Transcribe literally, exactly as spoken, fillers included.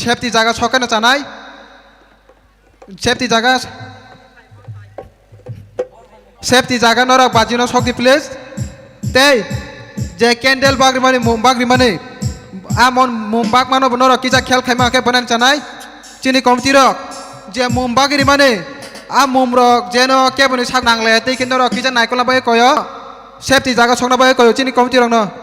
Safety jaga sokeno chanai. Safety jaga. Safety jaga norok bajino sokdi please. Tei je candle bagrimani, mum bagrimani, a mon mum bagmano bo norok kisa khel khaima khe bonani chanai. Chini committee rok je mum bagrimani, a mum rok jeno keboni sak nangle tei khe norok kisa naikol na bagwi koyo. Safety jaga sokna bagwi koyo chini committee rokno.